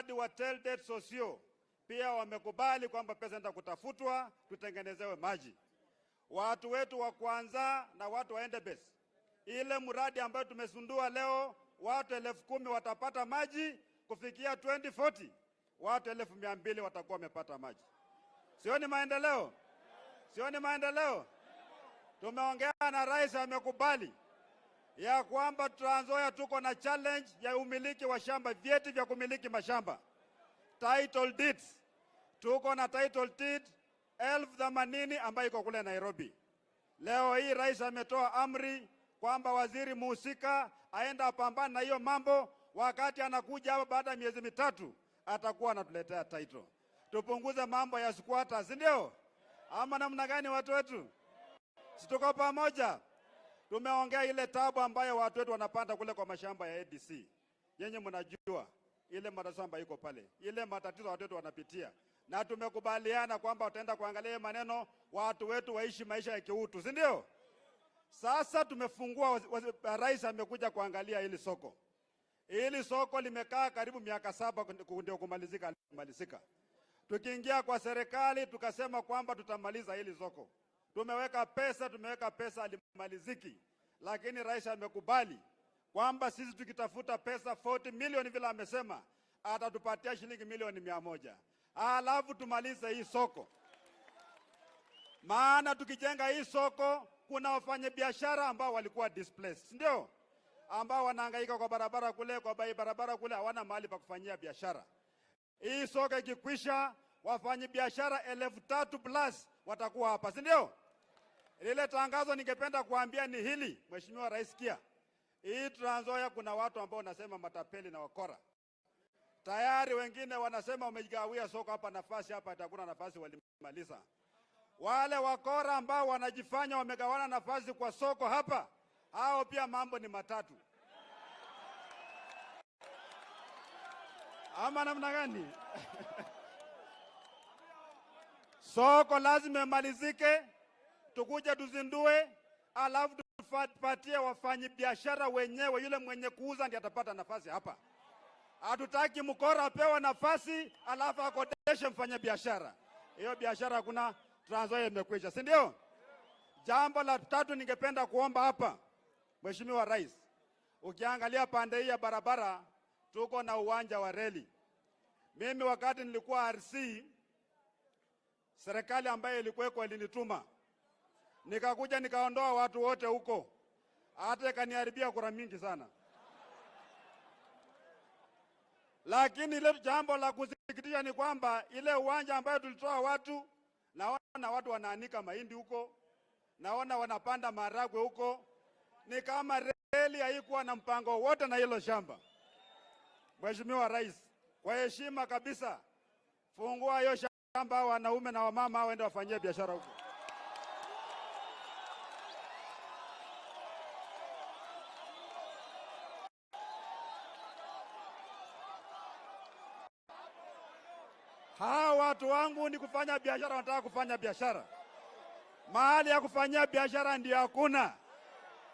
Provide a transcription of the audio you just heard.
mradi wa Teldet Sosio pia wamekubali kwamba pesa enda kutafutwa tutengenezewe maji. Watu wetu wa kwanza na watu wa Endebess, ile mradi ambayo tumezindua leo, watu 10,000 watapata maji. Kufikia 2040 watu 200,000 watakuwa wamepata maji. Sio ni maendeleo? Sio ni maendeleo? Tumeongea na rais, amekubali ya kwamba Trans Nzoia tuko na challenge ya umiliki wa shamba, vyeti vya kumiliki mashamba, title deeds. Tuko na title deed 80,000 ambayo iko kule Nairobi. Leo hii rais ametoa amri kwamba waziri muhusika aenda apambane na hiyo mambo. Wakati anakuja hapa baada ya miezi 3 atakuwa anatuletea title. Tupunguze mambo ya squatters, si ndio? Ama namna gani watu wetu? Si tuko pamoja? Tumeongea ile tabu ambayo watu wetu wanapanda kule kwa mashamba ya ADC. Yenye mnajua ile matatizo ambayo iko pale, ile matatizo watu wetu wanapitia, na tumekubaliana kwamba wataenda kuangalia maneno, watu wetu waishi maisha ya kiutu, si ndio? Sasa tumefungua, rais amekuja kuangalia hili soko. Hili soko limekaa karibu miaka 7 ndio kumalizika, malizika. Tukiingia kwa serikali tukasema kwamba tutamaliza hili soko. Tumeweka pesa, tumeweka pesa alimaliziki. Lakini rais amekubali kwamba sisi tukitafuta pesa 40 milioni vile amesema atatupatia shilingi milioni 100. Alafu tumalize hii soko. Maana tukijenga hii soko kuna wafanyabiashara ambao walikuwa displaced, ndio? Ambao wanahangaika kwa barabara kule, kwa barabara kule, hawana mahali pa kufanyia biashara. Hii soko ikikwisha, wafanyabiashara 3,000 plus watakuwa hapa, si ndio? Lile tangazo ningependa kuambia ni hili, Mheshimiwa Rais Kia. Hii Trans Nzoia kuna watu ambao wanasema matapeli na wakora. Tayari wengine wanasema wamejigawia soko hapa, nafasi hapa hakuna nafasi, walimaliza. Wale wakora ambao wanajifanya wamegawana nafasi kwa soko hapa, hao pia mambo ni matatu. Ama namna gani? Soko lazima imalizike, tukuje tuzindue, alafu tupatie wafanyibiashara wenyewe. Yule mwenye kuuza ndiye atapata nafasi hapa. Hatutaki mkora apewe nafasi alafu akodeshe mfanyabiashara. Hiyo biashara hakuna. Trans Nzoia imekwisha, si ndio? Jambo la tatu ningependa kuomba hapa, Mheshimiwa Rais, ukiangalia pande hii ya barabara tuko na uwanja wa reli. Mimi wakati nilikuwa RC, serikali ambayo ilikuweko ilinituma, nikakuja nikaondoa watu wote huko, hata ikaniharibia kura mingi sana. Lakini ile jambo la kusikitisha ni kwamba ile uwanja ambayo tulitoa watu, naona watu wanaanika mahindi huko, naona wanapanda maharagwe huko, ni kama reli haikuwa na mpango wote na hilo shamba. Mheshimiwa Rais, kwa heshima kabisa, fungua hiyo shamba, wanaume na wamama waende wafanyie biashara huko. Hawa watu wangu ni kufanya biashara, wanataka kufanya biashara. Mahali ya kufanyia biashara ndio hakuna.